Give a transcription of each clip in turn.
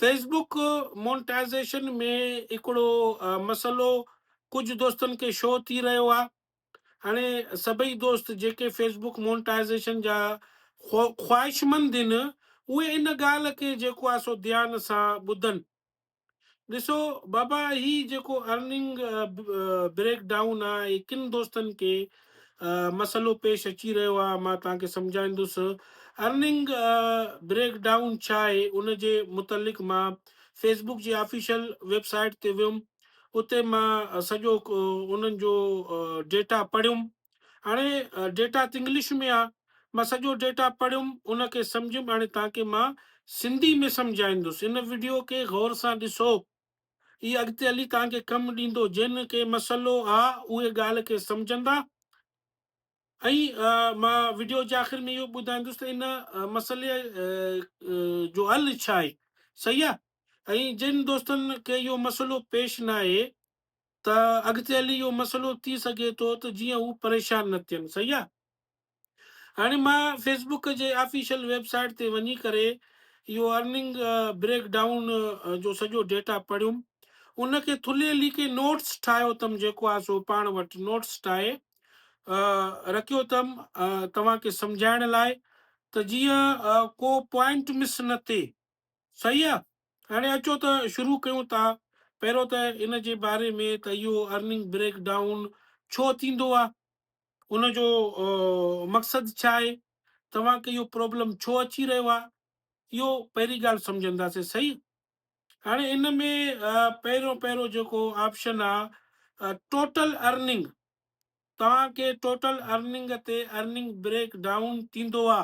Facebook monetisation ۾ هڪڙو مسئلو ڪجهه دوستن کي شو ٿي رهيو آهي. هاڻي سڀئي دوست جيڪي فيسبڪ مونٽائزيشن جا خواهشمند آهن اهي ان ڳالهه کي جيڪو آهي سو ڌيان سان ٻڌن. ڏسو بابا هي جيڪو ارننگ بريڪ ڊائون آ هي ڪن دوستن کي مسئلو پيش اچي رهيو آ مان توهان کي سمجهائيندس ارننگ بريڪ ڊائون ڇا آهي ان جي متعلق مان فيسبڪ جي آفيشل ويب سائيٽ تي ويم اتي مان سڄو انهن جو ڊيٽا پڙهيم هاڻي ڊيٽا ته انگلش ۾ آ مان سڄو ڊيٽا پڙهيم ان کي سمجهيم هاڻي توهان کي مان سنڌي ۾ سمجهائيندس ان وڊيو کي غور سان ڏسو هي اڳتي هلي توهان کي ڪم ڏيندو جن کي مسئلو آ اهي ڳالهه کي سمجهندا ۽ مان وڊيو جي آخر ۾ اهو ٻڌائيندس ته ان مسئلي جو حل ڇا آهي صحيح آ ۽ جن دوستن کي اهو مسئلو پيش ناهي ته اڳتي هلي اهو مسئلو ٿي سگهي ٿو ته جيئن هو پريشان نه ٿين صحيح آ هاڻي مان فيسبڪ جي آفيشل ويب سائيٽ تي وڃي ڪري اهو ارننگ بريڪ ڊائون جو سڄو ڊيٽا پڙهيم ان کي ٿلهي ليکي نوٽس ٺاهيو اٿم جيڪو آ سو پاڻ وٽ نوٽس ٺاهي رکيو اٿم توهان کي سمجهائڻ لاء ته جيئن ڪو پوائنٽ مس نه ٿئي صحيح آ هاڻي اچو ته شروع ڪيون ٿا پهريون ته ان جي باري ۾ ته اهو ارننگ بريڪ ڊائون ڇو ٿيندو آ ان جو مقصد ڇا آهي توهان کي اهو پرابلم ڇو اچي رهيو آ اهو پهرين ڳالهه سمجهنداسين صحيح هاڻي ان ۾ پهريون پهريون جيڪو آپشن آ ٽوٽل ارننگ توهان کي ٽوٽل ارننگ تي ارننگ بريڪ ڊائون ٿيندو آ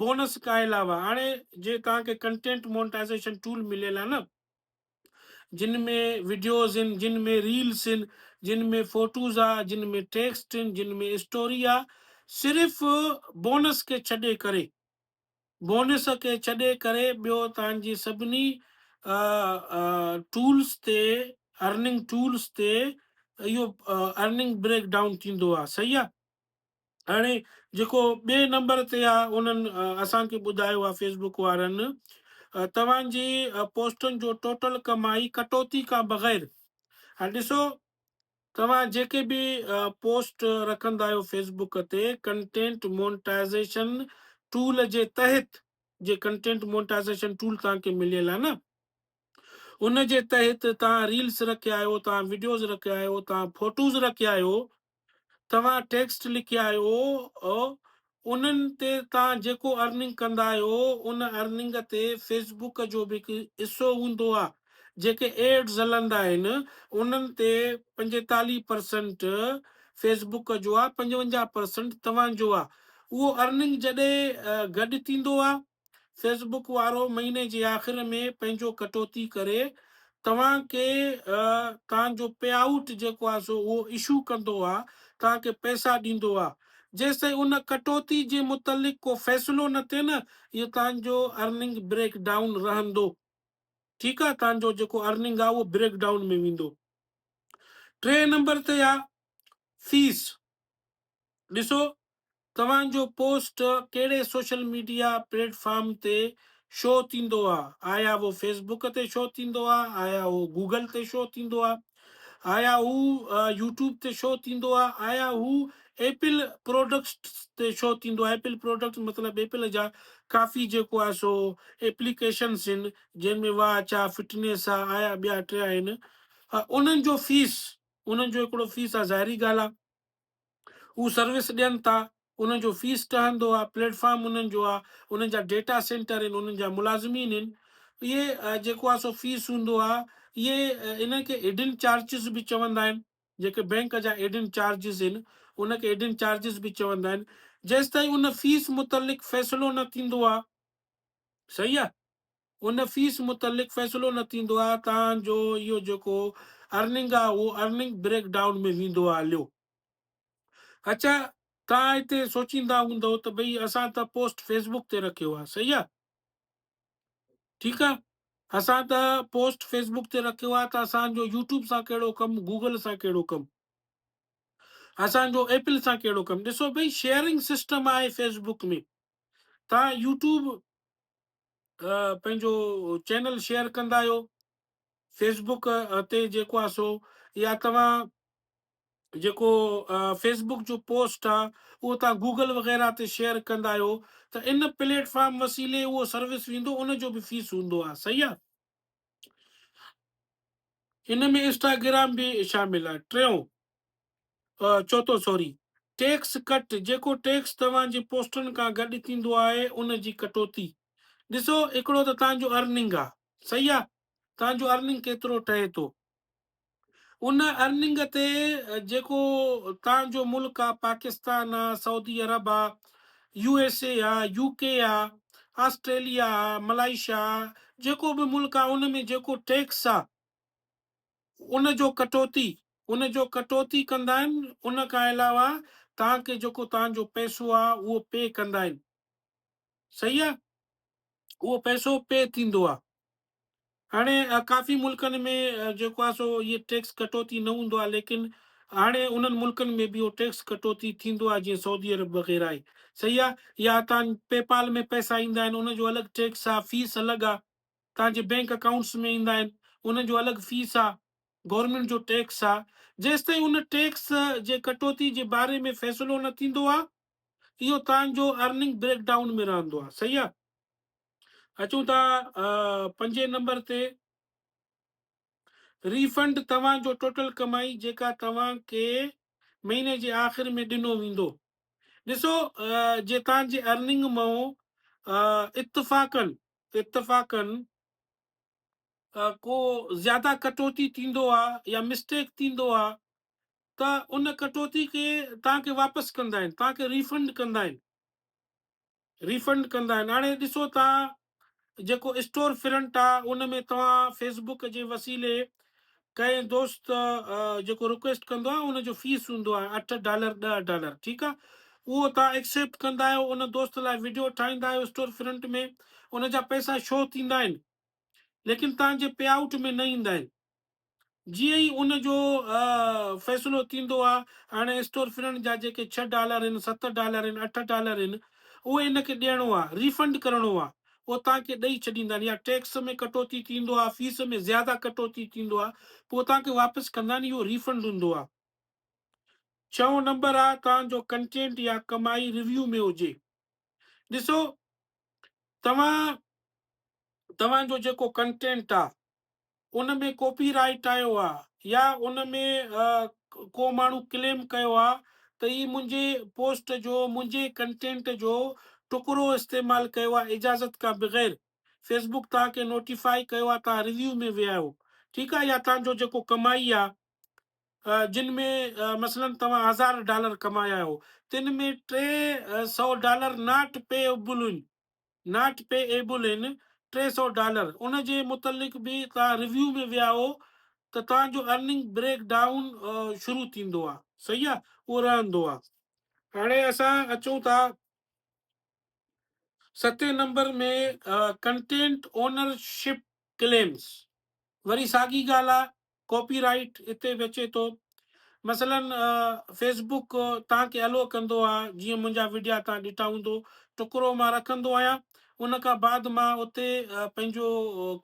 بونس کان علاوه هاڻي جي توهان کي ڪنٽينٽ مونٽائزيشن ٽول مليل آ نه جن ۾ وڊيوز ان جن ۾ ريلز ان جن ۾ فوٽوز آ جن ۾ ٽيڪسٽ ان جن ۾ اسٽوري آ صرف بونس کي ڇڏي ڪري بونس کي ڇڏي ڪري ٻيو توهان جي سڀني ٽولز تي ارننگ ٽولز تي اهو ارننگ بريڪ ڊائون ٿيندو آهي صحيح آهي هاڻي جيڪو ٻئي نمبر تي آهي انهن اسان کي ٻڌايو آهي فيسبڪ وارن توهان جي پوسٽن جو ٽوٽل ڪمائي ڪٽوتي کان بغير هاڻي ڏسو توهان جيڪي به پوسٽ رکندا آهيو فيس بڪ تي ڪنٽينٽ مونٽائزيشن ٽول جي تحت جي ڪنٽينٽ مونٽائزيشن ٽول توهان کي مليل آهي نه ان جي تحت توهان ريلز رکيا آهيو توهان وڊيوز رکيا آهيو توهان فوٽوز رکيا آهيو توهان ٽيڪسٽ لکيا آهيو انهن تي توهان جيڪو ارننگ ڪندا آهيو ان ارننگ تي فيس بڪ جو به هڪ حصو هوندو آهي جيڪي ايڊز هلندا آهن انهن تي 45 پرسنٽ فيس بڪ جو آهي 55 پرسنٽ توهان جو آهي اهو ارننگ جڏهن گڏ ٿيندو آهي فيس بڪ وارو مهيني جي آخر ۾ پنهنجو ڪٽوتي ڪري توهان کي توهان جو پي آئوٽ جيڪو آهي سو اهو اشو ڪندو آهي توهان کي پئسا ڏيندو آهي جيستائين ان ڪٽوتي جي متعلق ڪو فيصلو نه ٿئي نه اهو توهان جو ارننگ بريڪ ڊائون رهندو ٺيڪ آهي توهان جو جيڪو ارننگ آهي اهو بريڪ ڊائون ۾ ويندو ٽئين نمبر تي آهي فيس ڏسو توهان جو پوسٽ ڪهڙي سوشل ميڊيا پليٽ فارم تي شو ٿيندو آ آيا اهو فيس بڪ تي شو ٿيندو آ آيا اهو گوگل تي شو ٿيندو آ آيا هو يوٽيوب تي شو ٿيندو آ آيا هو ايپل پروڊڪٽس تي شو ٿيندو آ ايپل پروڊڪٽس مطلب ايپل جا ڪافي جيڪو آ سو ايپليڪيشنس آهن جنهن ۾ واچ آ فٽنيس آ آيا ٻيا ٽيا آهن انهن جو فيس انهن جو هڪڙو فيس آ ظاهري ڳالهه آ هو سروس ڏين ٿا انهن جو فيس ٺهندو آهي پليٽ فارم انهن جو آهي انهن جا ڊيٽا سينٽر آهن انهن جا ملازمين آهن اهي جيڪو آهي سو فيس هوندو آهي اهي انهن کي هڊن چارجز به چوندا آهن جيڪي بينڪ جا هڊن چارجز آهن ان کي هڊن چارجز به چوندا آهن جيستائين ان فيس متعلق فيصلو نه ٿيندو آهي صحيح آهي ان فيس متعلق فيصلو نه ٿيندو آهي تان جو اهو جيڪو ارننگ آهي اهو ارننگ بريڪ ڊائون ۾ ويندو آهي هليو. اڇا توهان هتي سوچيندا هوندؤ ته ڀئي اسان ته پوسٽ فيس بڪ تي رکيو آهي صحيح آهي ٺيڪ آهي اسان ته پوسٽ فيس بڪ تي رکيو آهي ته اسان جو يوٽيوب سان ڪهڙو ڪم گوگل سان ڪهڙو ڪم اسان جو ايپل سان ڪهڙو ڪم ڏسو ڀئي شيئرنگ سسٽم آهي فيس بڪ ۾ توهان يوٽيوب پنهنجو چينل شيئر ڪندا آهيو فيسبوڪ تي جيڪو آهي سو يا توهان جيڪو فيسبوڪ جو پوسٽ آهي اهو توهان گوگل وغيره تي شيئر ڪندا آهيو ته ان پليٽ فارم وسيلي اهو سروس ويندو ان جو به فيس هوندو آهي صحيح آهي ان ۾ انسٽاگرام به شامل آهي ٽيون چوٿون سوري ٽيڪس ڪٽ جيڪو ٽيڪس توهان جي پوسٽن کان گڏ ٿيندو آهي ان جي ڪٽوتي ڏسو هڪڙو ته توهان جو ارننگ آ صحيح آ توهان جو ارننگ ڪيترو ٺهي ٿو ان ارننگ تي جيڪو توهان جو ملڪ آ پاڪستان آ سعودي عرب آ يو ايس اي آ يو ڪي آ آسٽريليا آ ملائيشيا آ جيڪو به ملڪ آ ان ۾ جيڪو ٽيڪس آ ان جو ڪٽوتي ان جو ڪٽوتي ڪندا آهن ان کان علاوه توهان کي جيڪو توهان جو پئسو آ اهو پي ڪندا آهن صحيح آ اهو پئسو پي ٿيندو آ هاڻي ڪافي ملڪن ۾ جيڪو آ سو اهي ٽيڪس ڪٽوتي نه هوندو آ ليڪن هاڻي انهن ملڪن ۾ به اهو ٽيڪس ڪٽوتي ٿيندو آ جيئن سعودي عرب وغيره آهي صحيح آ يا توهان پي پال ۾ پئسا ايندا آهن ان جو الڳ ٽيڪس آ فيس الڳ آ توهان جي بينڪ اڪائونٽس ۾ ايندا آهن انهن جو الڳ فيس آ گورنمينٽ جو ٽيڪس آ جيستائين ان ٽيڪس جي ڪٽوتي جي باري ۾ فيصلو نه ٿيندو آ اهو توهان جو ارننگ بريڪ ڊائون ۾ رهندو آ صحيح آ اچون ٿا پنجين نمبر تي ريفنڊ توهان جو ٽوٽل ڪمائي جيڪا توهان کي مهيني جي آخر ۾ ڏنو ويندو ڏسو جي توهان جي ارننگ مون اتفاقن اتفاقن ڪو زياده ڪٽوتي ٿيندو آ يا مسٽيڪ ٿيندو آ ته ان ڪٽوتي کي توهان کي واپس ڪندا آهن توهان کي ريفنڊ ڪندا آهن ريفنڊ ڪندا آهن هاڻي ڏسو توهان جيڪو اسٽور فرنٽ آ ان ۾ توهان فيسبوڪ جي وسيلي ڪنهن دوست جيڪو رڪويسٽ ڪندو آهي ان جو فيس هوندو آهي اٺ ڊالر ڏهه ڊالر ٺيڪ آهي اهو توهان ايڪسيپٽ ڪندا آهيو ان دوست لاء وڊيو ٺاهيندا آهيو اسٽور فرنٽ ۾ ان جا پئسا شو ٿيندا آهن ليڪن توهان جي پي آئوٽ ۾ نه ايندا آهن جيئن ئي ان جو فيصلو ٿيندو آهي هاڻي اسٽور فرنٽ جا جيڪي ڇهه ڊالر آهن ست ڊالر آهن اٺ ڊالر آهن اهي ان کي ڏيڻو آهي ريفنڊ ڪرڻو آهي اهو توهان کي ڏئي ڇڏيندا آهن يا ٽيڪس ۾ ڪٽوتي ٿيندو آهي فيس ۾ زياده ڪٽوتي ٿيندو آهي پوء توهان کي واپس ڪندا آهن اهو ريفنڊ هوندو آهي. ڇهون نمبر آهي توهان جو ڪنٽينٽ يا ڪمائي ريويو ۾ هجي ڏسو توهان توهان جو جيڪو ڪنٽينٽ آهي ان ۾ ڪاپي رائيٽ آيو آ يا ان ۾ ڪو ماڻهو ڪليم ڪيو آ ته هي منهنجي پوسٽ جو منهنجي ڪنٽينٽ جو ٽڪرو استعمال ڪيو آ اجازت کان بغير فيسبوڪ توهان کي نوٽيفائي ڪيو آ توهان ريويو ۾ ويا آهيو ٺيڪ آ يا توهان جو جيڪو ڪمائي آ جن ۾ مثلا توهان هزار ڊالر ڪمايا آهيو تن ۾ 300 ڊالر not P able آهن not P able آهن 300 ڊالر ان جي متعلق به توهان ريويو ۾ ويا هو ته توهان جو ارننگ بريڪ ڊائون شروع ٿيندو آ صحيح آ اهو رهندو آ. هاڻي اسان اچون ٿا ستين نمبر ۾ ڪنٽينٽ اونرشپ ڪليمز وري ساڳي ڳالهه آ ڪاپي رائيٽ اتي به اچي ٿو مثلا فيس بڪ توهان کي الو ڪندو آ جيئن منهنجا وڊيا توهان ڏٺا هوندو ٽڪرو مان رکندو آهيان ان کان بعد مان اتي پنهنجو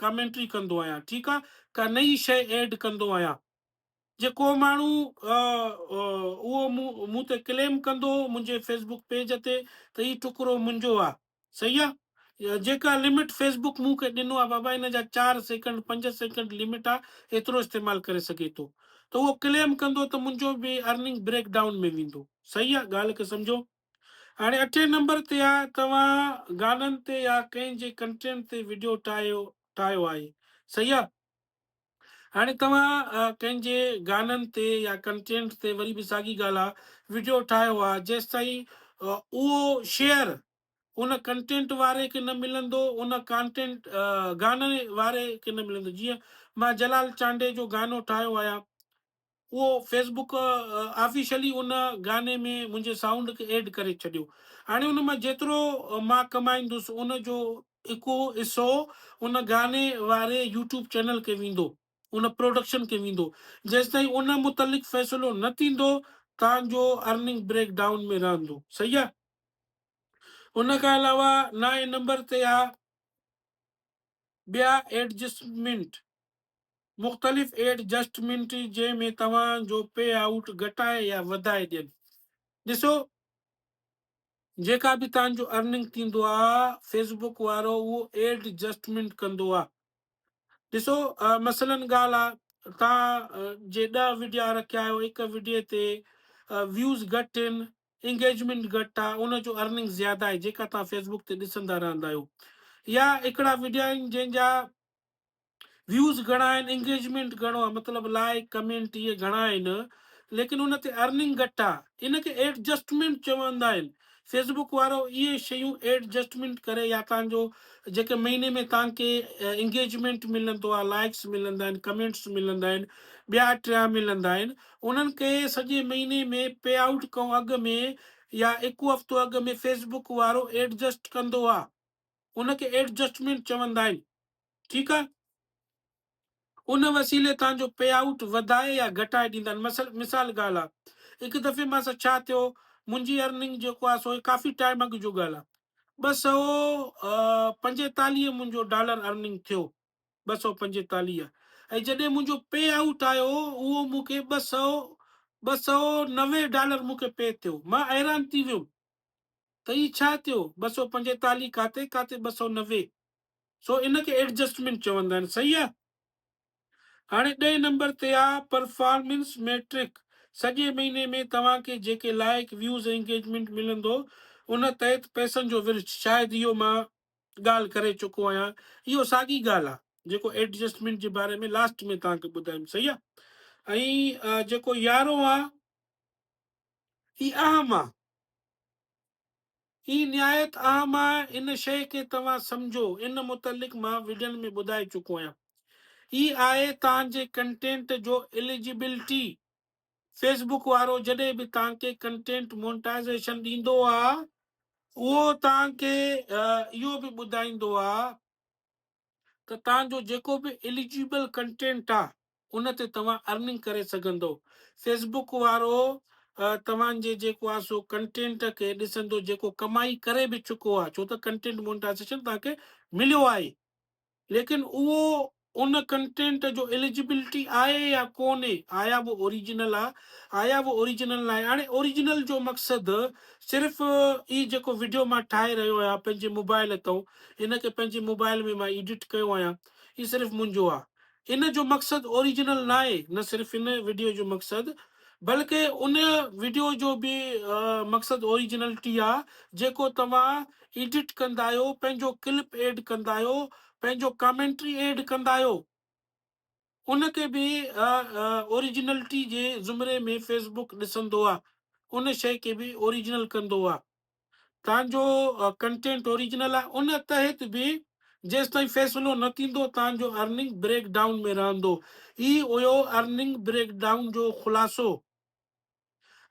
ڪامينٽري ڪندو آهيان ٺيڪ آ ڪا نئي شي ايڊ ڪندو آهيان جي ڪو ماڻهو اهو مون تي ڪليم ڪندو منهنجي فيس بڪ پيج تي ته هي ٽڪرو منهنجو آ صحيح آ جيڪا لمٽ فيس بڪ مون کي ڏنو آ بابا ان جا چار سيڪنڊ پنج سيڪنڊ لمٽ آ ايترو استعمال ڪري سگهي ٿو ته اهو ڪليم ڪندو ته منهنجو به ارننگ بريڪ ڊائون ۾ ويندو صحيح آ ڳالهه کي سمجهو هاڻي اٺين نمبر تي آ توهان گانن تي يا ڪنهن جي ڪنٽينٽ تي وڊيو ٺاهيو ٺاهيو آهي صحيح آ هاڻي توهان ڪنهن جي گانن تي يا ڪنٽينٽ تي وري به ساڳي ڳالهه آ وڊيو ٺاهيو آ جيستائين اهو شيئر ان ڪنٽينٽ واري کي نه ملندو ان ڪانٽينٽ گاني واري کي نه ملندو جيئن مان جلال چانڊيي جو گانو ٺاهيو آهيان اهو فيسبوڪ آفيشلي ان گاني ۾ منهنجي سائونڊ کي ايڊ ڪري ڇڏيو هاڻي ان مان جيترو مان ڪمائيندس ان جو هڪ حصو ان گاني واري يوٽيوب چينل کي ويندو ان پروڊڪشن کي ويندو جيستائين ان متعلق فيصلو نه ٿيندو تان جو ارننگ بريڪ ڊائون ۾ رهندو صحيح آ ان کان علاوه نائين نمبر تي آ. ٻيا ايڊجسٽمينٽ، مختلف ايڊجسٽمينٽ جنهن ۾ توهان جو پي آئوٽ گهٽائي يا وڌائي ڏين. ڏسو جيڪا به توهان جو ارننگ ٿيندو آ فيسبوڪ وارو اهو ايڊجسٽمينٽ ڪندو آ. ڏسو مثلا ڳالهه آ توهان جي 10 وڊيا رکيا آهيو هڪ وڊيي تي ويوز گهٽ آهن انگيجمينٽ گهٽ آ ان جو ارننگ زياده آهي جيڪا توهان فيسبوڪ تي ڏسندا رهندا آهيو يا هڪڙا وڊيا آهن جنهن جا ويوز گهڻا آهن انگيجمينٽ گهڻو آهي مطلب لائڪ ڪمينٽ اهي گهڻا آهن ليڪن ان تي ارننگ گهٽ آهي ان کي ايڊجسٽمينٽ چوندا آهن فيسبوڪ وارو اهي شيون ايڊجسٽمينٽ ڪري يا تان جو جيڪي مهيني ۾ تان کي انگيجمينٽ ملندو آهي لائڪس ملندا آهن ڪمينٽس ملندا آهن ٻيا ٽيا ملندا آهن انهن کي سڄي مهيني ۾ پي آئوٽ کان اڳ ۾ يا هڪ هفتو اڳ ۾ فيسبوڪ وارو ايڊجسٽ ڪندو آهي ان کي ايڊجسٽمينٽ چوندا آهن ٺيڪ آ ان وسيلي تان جو پي آئوٽ وڌائي يا گهٽائي ڏيندا آهن مثل مثال ڳالهه آ هڪ دفعي مان سان ڇا ٿيو منهنجي ارننگ جيڪو آ سو ڪافي ٽائيم اڳ جو ڳالهه آ 245 منهنجو ڊالر ارننگ ٿيو 245 ۽ جڏهن منهنجو پي آئوٽ آيو اهو مون کي 290 ڊالر مون کي پي ٿيو مان حيران ٿي ويم ته هي ڇا ٿيو 245 ڪاٿي ڪاٿي 290 سو ان کي ايڊجسٽمينٽ چوندا آهن صحيح آ. هاڻي ڏهين نمبر تي آ پرفارمنس ميٽرڪ سڄي مهيني ۾ توهان کي جيڪي لائيڪ، ويوز ۽ انگيجمينٽ ملندو ان تحت پئسن جو ورڇ شايد اهو مان ڳالهه ڪري چڪو آهيان اهو ساڳي ڳالهه آ جيڪو ايڊجسٽمينٽ جي باري ۾ لاسٽ ۾ توهان کي ٻڌايم صحيح آ ۽ جيڪو يارهون آ هي اهم آ. هي نهايت اهم آهي، ان شيء کي توهان سمجهو، ان متعلق مان وڊين ۾ ٻڌائي چڪو آهيان. هي آهي توهان جي ڪنٽينٽ جو اليجبلٽي. فيس بڪ وارو جڏهن به توهان کي ڪنٽينٽ مونٽائيزيشن ڏيندو آهي، اهو توهان کي اهو به ٻڌائيندو آهي ته توهان جو جيڪو به اليجبل ڪنٽينٽ آ ان تي توهان ارننگ ڪري سگهندو. فيس بڪ وارو توهان جي جيڪو آ سو ڪنٽينٽ کي ڏسندو جيڪو ڪمائي ڪري به چڪو آ ڇو ته ڪنٽينٽ مونٽائيزيشن توهان کي مليو آهي ليڪن اهو ان ڪنٽينٽ جو اليجبلٽي آهي يا ڪونهي آيا اهو اوريجنل آ آيا اهو اوريجنل ناهي هاڻي اوريجنل جو مقصد صرف هي جيڪو وڊيو مان ٺاهي رهيو آهيان پنهنجي موبائل تون ان کي پنهنجي موبائل ۾ مان ايڊٽ ڪيو آهيان هي صرف منهنجو آ ان جو مقصد اوريجنل ناهي نه صرف ان وڊيو جو مقصد بلڪه ان وڊيو جو به مقصد اوريجنلٽي آ جيڪو توهان ايڊٽ ڪندا آهيو پنهنجو ڪلپ ايڊ ڪندا آهيو پنهنجو ڪامينٽري ايڊ ڪندا آهيو ان کي به اوريجنلٽي جي زمري ۾ فيسبوڪ ڏسندو آ ان شئي کي به اوريجنل ڪندو آ. تان جو ڪنٽينٽ اوريجنل آهي ان تحت به جيستائين فيصلو نه ٿيندو تان جو ارننگ بريڪ ڊائون ۾ رهندو. هي هيو ارننگ بريڪ ڊائون جو خلاصو.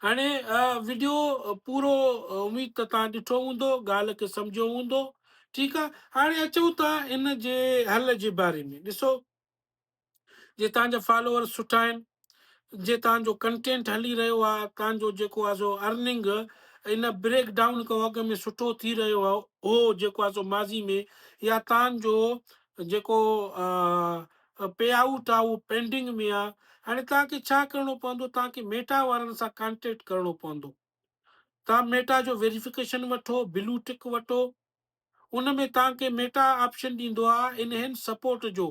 هاڻي وڊيو پورو اميد ته تان ڏٺو هوندو ڳالهه کي سمجهيو هوندو ٺيڪ آ هاڻي اچون ٿا ان جي حل جي باري ۾ ڏسو جي توهان جا فالوور سٺا آهن جي توهان جو ڪنٽينٽ هلي رهيو آهي توهان جو جيڪو آهي سو ارننگ ان بريڪ ڊائون کان اڳ ۾ سٺو ٿي رهيو هو جيڪو آهي سو ماضي ۾ يا توهان جو جيڪو پي آئوٽ آهي اهو پينڊنگ ۾ آهي هاڻي توهان کي ڇا ڪرڻو پوندو توهان کي ميٽا وارن سان ڪانٽيڪٽ ڪرڻو پوندو توهان ميٽا جو ويريفڪيشن وٺو بلو ٽڪ وٺو ان ۾ توهان کي ميٽا آپشن ڏيندو آهي انهينس سپورٽ جو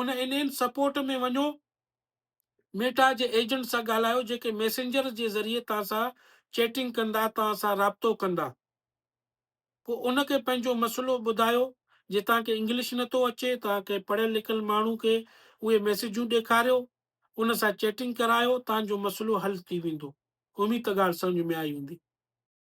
ان انهينس سپورٽ ۾ وڃو ميٽا جي ايجنٽ سان ڳالهايو جيڪي ميسينجر جي ذريعي توهان سان چيٽنگ ڪندا توهان سان رابطو ڪندا پوء ان کي پنهنجو مسئلو ٻڌايو جي توهان کي انگلش نٿو اچي توهان ڪنهن پڙهيل لکيل ماڻهو کي اهي ميسيجون ڏيکاريو ان سان چيٽنگ ڪرايو توهان جو مسئلو حل ٿي ويندو اميد ته ڳالهه سمجهه ۾ آئي هوندي.